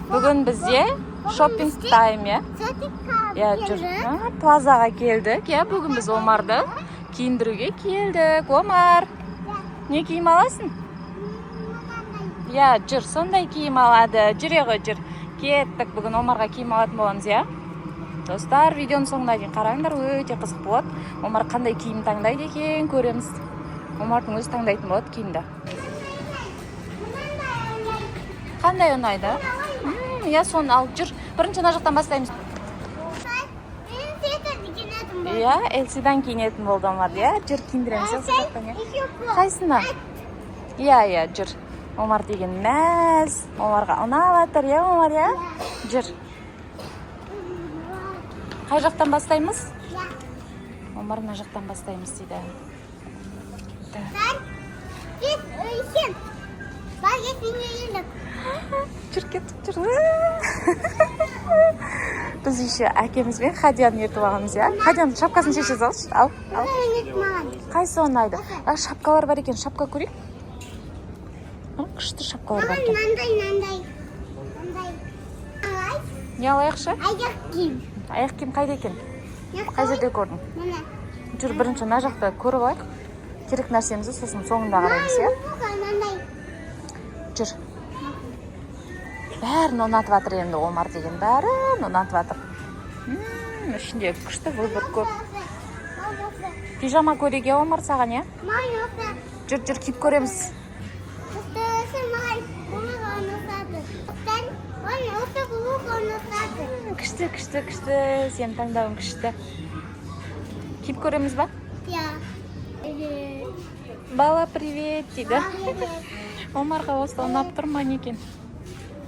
Бүгін бізде шопинг тайм, иә? Иә, жүр. Плазаға келдік, иә. Бүгін біз Омарды киіндіруге келдік. Омар, не киім аласың? Иә, жүр, сондай киім алады. Жүре ғой, жүр. Кеттік, бүгін Омарға киім алатын боламыз, иә? Достар, видеоның соңына дейін қараңдар, өте қызық болады. Омар қандай киім таңдайды екен, көреміз. Омардың өзі таңдайтын болады киімді. Қандай ұнайды? Иә, соны ал, жүр. Бірінші мына жақтан бастаймыз. Иә, Элсидан киінетін болды Омар, иә? Жүр, киіндіреміз, иә, сол жақтан, иә. Қайсына? Иә, иә, жүр. Омар деген мәз. Омарға ұнап жатыр, иә, Омар, иә? Жүр. Қай жақтан бастаймыз? Омар мына жақтан бастаймыз дейді. Так. Жүр, кеттік, жүр. Біз еще әкемізбен Хадияны ертіп алғанбыз, иә? Хадияның шапкасын шеше салшы. Ал, ал. Қайсы ұнайды? А, шапкалар бар екен, шапка көрейік. А, күшті шапкалар бар екен. Мынандай, мынандай. Мынандай. Алай. Не алайықшы? Аяқ киім. Аяқ киім қайда екен? Қай жерде көрдің? Міне. Жүр, бірінші мына жақта көріп алайық. Керек нәрсемізді сосын соңында қараймыз, иә? Мынандай. Жүр. Бәрін ұнатып жатыр енді Омар деген, бәрін ұнатып жатыр. Ішінде күшті выбор көп. Пижама көрейік, иә, Омар, саған, иә? Жүр, жүр, киіп көреміз. Күшті, күшті, күшті. Сенің таңдауың күшті. Киіп көреміз ба? Бала, привет дейді. Омарға осы ұнап тұр ма, не екен?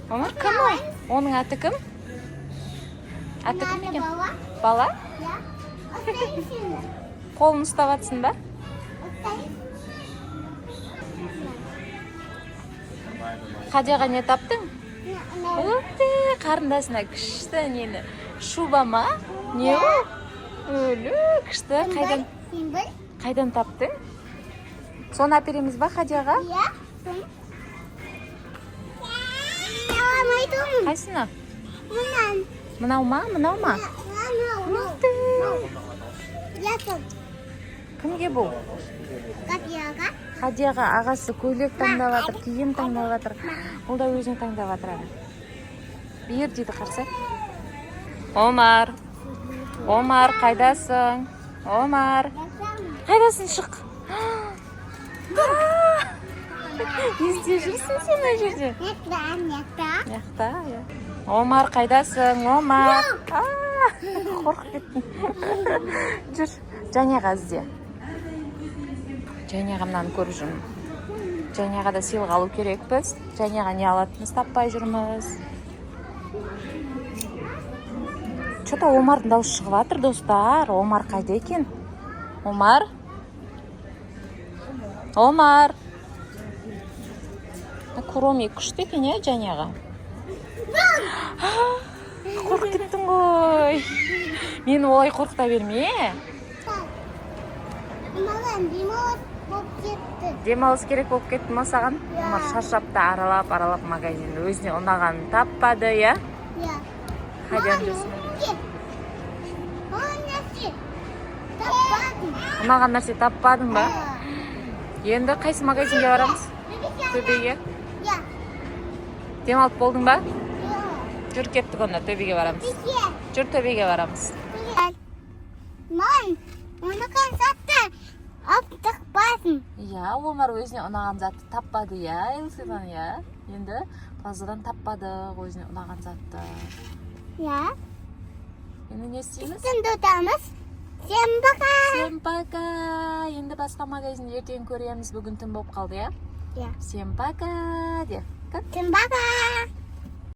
Омар, кім ол? Оның аты кім? Аты кім екен? Бала? Қолын ұстап жатсың ба? Хадияға не таптың? Ух ты, қарындасына күшті нені? Шуба ма? Не ол? Өлі, күшті. Қайдан, қайдан таптың? Соны әпереміз ба Хадияға? Қайсыны? Мынау ма? Мынау ма? Ух ты. Кімге бұл? Хадияға ағасы көйлек таңдап жатыр, киім таңдап жатыр. Ол да өзіне таңдап жатыр әлі. Бер дейді, қарсы. Омар. Омар, қайдасың? Омар. Қайдасың, шық. Не істеп жүрсің сен мына жерде? Мыяқта, иә. Омар, қайдасың? Омар. Қорқып кеттім. Жүр, Жанияға ізде. Жанияға мынаны көріп жүрмін. Жанияға да сыйлық алу керекпіз. Жанияға не алатынымызды таппай жүрміз. Че-то Омардың дауысы шығып жатыр, достар. Омар қайда екен? Омар? Омар. Куроми күшті екен, иә, Жанияға? Қорқып кеттің ғой. Мені олай қорқыта берме. Маған демалыс болып кетті. Демалыс керек болып кетті ма саған? Иә. Омар шаршапты, аралап, аралап магазинді. Өзіне ұнағанын таппады, иә? Иә. Хадияның жүрсін. Маған нәрсе таппадым. Ұнаған нәрсе таппадың ба? Енді қайсы магазинге барамыз? Төбеге. Иә. Демалып болдың ба? Иә. Жүр, кеттік онда, төбеге барамыз. Жүр, төбеге барамыз. Маған ұнаған затты алып тықпадым. Иә, Омар өзіне ұнаған затты таппады, иә, Элсидан, иә. Енді плазадан таппады өзіне ұнаған затты. Иә. Енді не істейміз? Түнді ұтамыз. Всем пока. Всем пока. Енді басқа магазинде ертең көреміз. Бүгін түн болып қалды, иә? Иә. Всем пока де. Всем пока.